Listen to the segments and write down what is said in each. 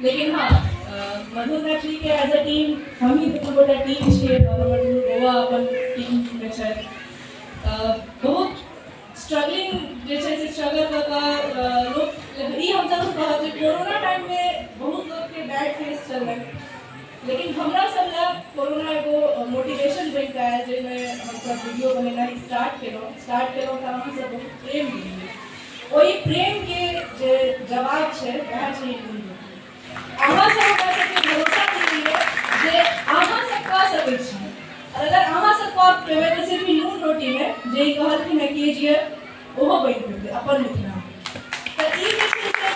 लेकिन हाँ, मधुर मैथिली के एज अ टीम हम ही दुनू गोटा टीम छियै और हमर दुनू बौआ अपन टीम मे छथि। बहुत स्ट्रगलिंग जे छै से स्ट्रगल कऽ कऽ लोक ई हम जरूर कहब जे कोरोना टाइममे बहुत लोकके बैड फेस चललै, लेकिन हमरा सब लए कोरोना एगो मोटिवेशन बनि कऽ आयल, जाहिमे हमसब वीडियो बनेनाइ स्टार्ट केलहुँ। स्टार्ट केलहुँ तऽ अहाँ सब बहुत प्रेम देलियै। ओहि प्रेमके जे जवाब छै वएह छै ई दुनू। अहाँ सब हमरा सबके भरोसा दिलियै जे अहाँ सब कऽ सकै छी, और अगर अहाँ सब कऽ पेबै तऽ सिर्फ ई नून रोटीमे जे ई कहलखिन हँ के जी एफ ओहो बनि पेतै अपन मिथिलामे। तऽ ई जे छै से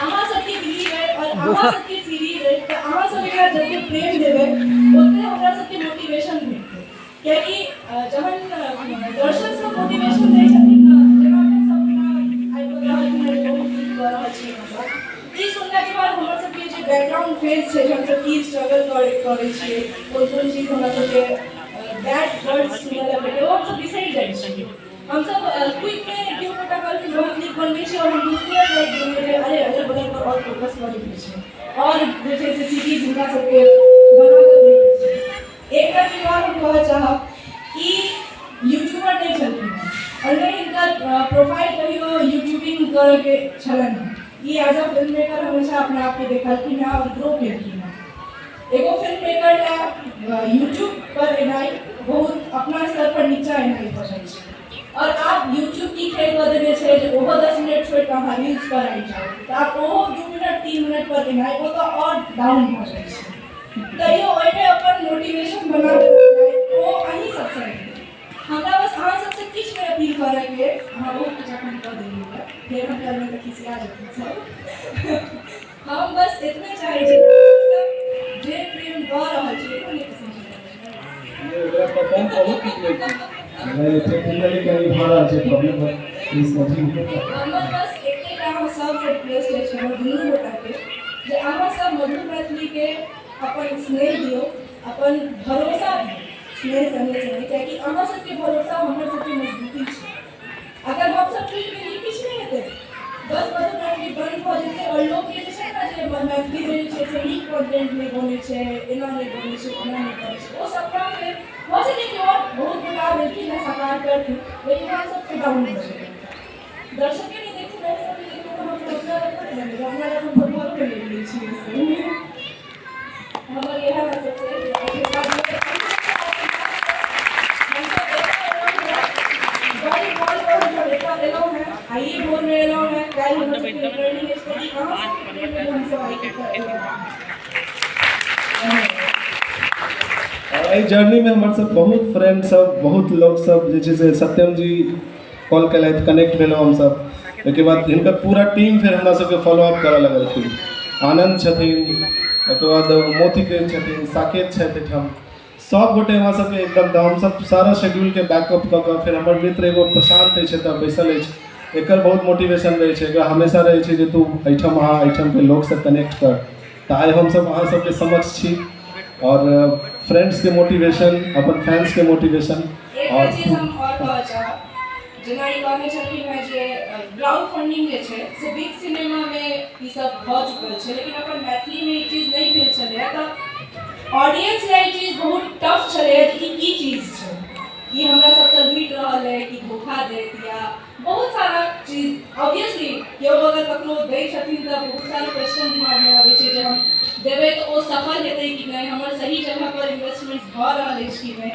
अहाँ सबके बिलीव अइ और अहाँ सबके सीरीज अइ, तऽ अहाँ सब एकरा जते प्रेम देबै ओते हमरा सबके मोटिवेशन भेटतै। कियाकि जहन दर्शक सब मोटिवेशन दै छथिन ने, जेना एखन सब गोटा आबि कऽ कहलखिन हँ जे बहुत नीक कऽ रहल छी अहाँसब, ई सुनलाके बाद हमर सबके जे बैकग्राउंड फेज छै जे हमसब की स्ट्रगल करै छियै, कोन कोन चीज हमरा सबके बैड वर्ड्स सुनऽ लए भेटै, ओ हमसब बिसरि जाइ छियै। हमसब क्विकमे केओ गोटा कहलखिन बहुत नीक बनबै छी और हम तुरंत लागि गेलियै जे अरे अगल बगल पर और फोकस करैके छै और जे छै से सीरीज हुनका सबके बना कऽ दैके छै। एकटा चीज और हम कहऽ चाहब, ई यूट्यूबर नहि छलखिन हेँ और नहि हिनकर प्रोफाइल कहियो यूट्यूबिंग करऽके छलनि हेँ। ई एज अ फिल्म मेकर हमेशा अपना आपके देखलखिन हेँ और ग्रो केलखिन हेँ। एगो फिल्म मेकर लए यूट्यूब पर एनाइ बहुत अपना स्तर पर नीचा एनाइ भऽ जाइ छै, और आब यूट्यूब की खेल कऽ देने छै जे ओहो 10 मिनट छोड़ि कऽ अहाँ रील्स पर आबि जाउ, तऽ आब ओहो 2 मिनट 3 मिनट पर एनाइ ओ तऽ आओर डाउन भऽ जाइ छै। तैयो ओहिमे अपन मोटिवेशन बना कऽ रखनाइ ओ अहीं सबसँ हेतै। हमरा बस अहाँ सबसँ किछु नहि अपील करऽके, अहाँ बहुत किछु एखन कऽ देलियै, फेर हम करबै तऽ खिसिया जेथिन सब। हम बस एतबे चाहै छी सब जे प्रेम दऽ रहल छी ओ नहि पसन्द छै। बहुत नीक लगै छै। टेक्निकली कनि भऽ रहल छै प्रॉब्लम, प्लीज कंटिन्यू। हमर बस एकेटा अहाँ सबसँ रिक्वेस्ट अछि हमर दुनू गोटाके जे अहाँ सब मधुर मैथिलीके अपन स्नेह दियौ, अपन भरोसा दियौ स्नेह सङ्गे सङ्गे, कियाकि अहाँ सबके भरोसा हमर सबके मजबूती छै। अगर हमसब टूटि गेलियै किछु नहि हेतै, बस मधुर मैथिली बन्द भऽ जेतै और लोकके जे छै ने जे मैथिलीमे जे छै से नीक कॉन्टेंट नहि बनै छै, एना नहि बनै छै, ओना नहि बनै छै, ओ सबटा फेर भऽ सकै कि और बहुत गोटा भेलखिन हँ साकार करथिन, लेकिन हमसब फेर डाउन भऽ जेबै। दर्शके नहि देखथिन, अहीं सब नहि देखबै तऽ हमसब अपना लए थोड़े बनेबै, अपना लए हमसब घरोमे बनेने छियै। से हमर इएह सबसँ आशीर्वाद हमसब बड़ी कॉल पर हमसब एतऽ एलहुँ हेँ, आइए भोरमे एलहुँ हेँ, काल्हि हमर सबके रिकॉर्डिंग अछि, तऽ ई अहाँ सबके प्रेममे हमसब आइ एतऽ एलहुँ हेँ। और एहि जर्नीमे हमर सब बहुत फ्रेंड सब, बहुत लोग सब जे छै से सत्यम जी कॉल केलथि, कनेक्ट भेलहुँ हमसब। ओहिके बाद हिनकर पूरा टीम फेर हमरा सबके फॉलो अप करऽ लगलखिन। आनन्द छथिन, ओहिके बाद मोती देव छथिन, साकेत छथि एहिठाम, सब गोटे हमरा सबके एकदम। तऽ हमसब सारा शेड्यूलके बैकअप कऽ कऽ फेर हमर मित्र एगो प्रशान्त अछि एतऽ बैसल अछि, एकर बहुत मोटिवेशन रहै छै, एकरा हमेशा रहै छै जे तू एहिठाम आ, एहिठामके लोकसँ कनेक्ट कर। तऽ आइ हमसब अहाँ सबके समक्ष छी और फ्रेंड्सके मोटिवेशन, अपन फैंसके मोटिवेशन। एकटा और चीज हम और कहऽ चाहब, जेना ई कहने छलखिन हेँ जे क्राउड फंडिंग जे छै से बिग सिनेमामे ई सब भऽ चुकल छै, लेकिन अपन मैथिलीमे ई चीज नहि भेल छलैए। तऽ ऑडियंस लए ई चीज बहुत टफ छलैए जे ई की चीज छै, ई हमरा सबसँ लूटि रहल अइ कि धोखा देत या बहुत सारा चीज। ऑब्वियसली केओ अगर ककरो दै छथिन तऽ बहुत सारा क्वेश्चन दिमागमे आबै छै जे हम देबै तऽ ओ सफल हेतै कि नहि, हमर सही जगह पर इन्वेस्टमेंट भऽ रहल अछि कि नहि।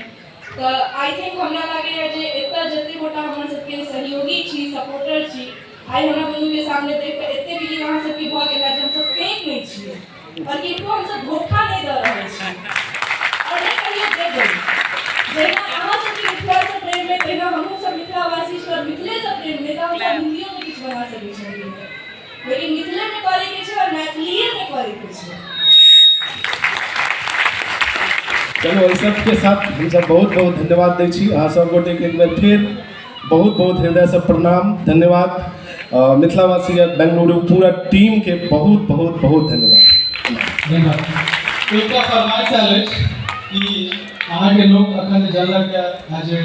तऽ I think हमरा लागैए जे एतऽ जते गोटा हमर सबके सहयोगी छी, सपोर्टर छी, आइ हमरा दुनूके सामने देख कऽ एते बिलीव अहाँ सबके भऽ गेल जे हमसब फेक नहि छियै और किनको हमसब धोखा नहि दऽ रहल छी और नहि कहियो देबै। जहिना अहाँ सबके मिथिलासँ प्रेम अइ तहिना हमहूँ सब मिथिलावासी छी और मिथिलेसँ प्रेम नहि तऽ हमसब हिन्दियोमे किछु बना सकै छलियै, लेकिन मिथिलेमे करैके छै और मैथिलीएमे करैके छै। चलू, एहि सबके साथ हमसब बहुत बहुत धन्यवाद दै छी अहाँ सब गोटेके। एक बेर फेर बहुत बहुत हृदयसँ प्रणाम, धन्यवाद। मिथिलावासी बेंगलुरु पूरा टीमके बहुत बहुत बहुत धन्यवाद। धन्यवाद। एकटा फरमाइश आयल अछि कि अहाँके लोक अखन जे जानलक एज ए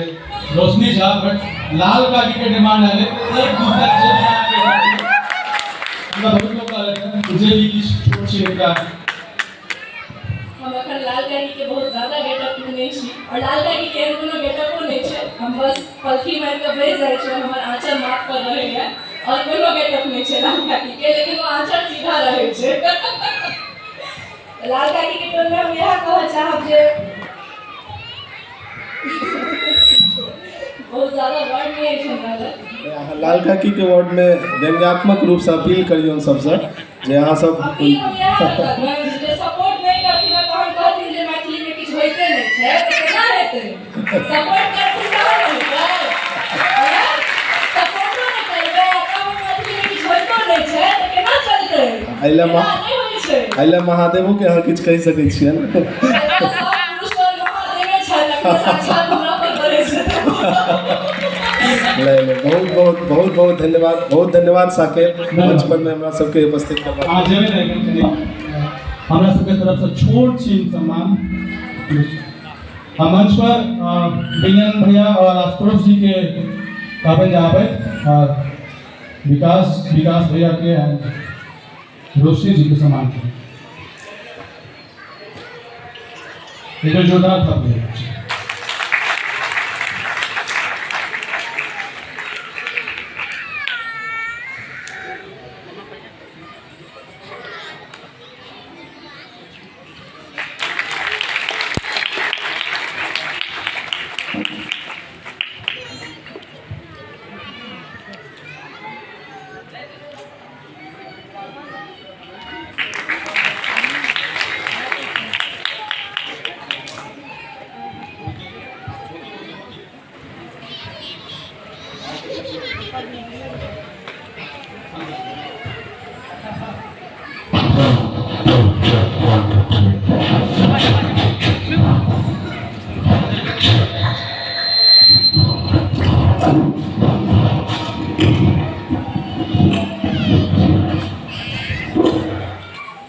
रोशनी झा, बट लाल काकी के डिमांड आयल एक दूसरा जे भी अहाँके हमरा बहुत लोक कहलथि। जे भी किछु छोट छै एकटा। हम अखन लाल काकी के बहुत ज्यादा गेटअप में नहि छी और लाल काकी के एहन कोनो गेटअपो नहि छै। हम बस पलथी मारि कऽ बैस जाइ छी और हमर आँचल माथ पर रहैया और कोनो गेटअप नहि छै लाल काकी के, लेकिन ओ आँचल सीधा रहै छै। लाल काकी के टोल में हम इएह कहऽ चाहब जे बहुत ज्यादा वर्ड नहि अछि हमरा लग। अहाँ लाल काकी के वर्ड में व्यंग्यात्मक रूपसँ अपील करियौन सबसँ जे अहाँ सब अपील हम इएह करबै जे सपोर्ट नहि करथिन तहन कहथिन जे मैथिलीमे किछु होइते नहि छै, तऽ केना हेतै? सपोर्ट करथिन तहन ने हेतै। सपोर्टो नहि करबै आ कहबै मैथिलीमे किछु होइतो नहि छै, तऽ केना चलतै? एहि लए केना नहि होइ छै? एहि लए महादेवोके अहाँ किछु कहि सकै छियै ने? सब पुरुष तऽ महादेवे छथि, साक्षात हमरा पर पड़ै छै। नहि नहि, बहुत बहुत बहुत बहुत धन्यवाद, बहुत धन्यवाद साकेत, मंच पर में हमरा सबके उपस्थित करबाक। अहाँ जेबै ने कनि हमरा सबके तरफसँ छोट छीन सम्मान। हम मंच पर विनयन भैया और आशुतोष जी के कहबनि जे आबथि और विकास भैया के एंड रोशनी जी के सम्मान करी। एक बेर जोरदार थप्पड़।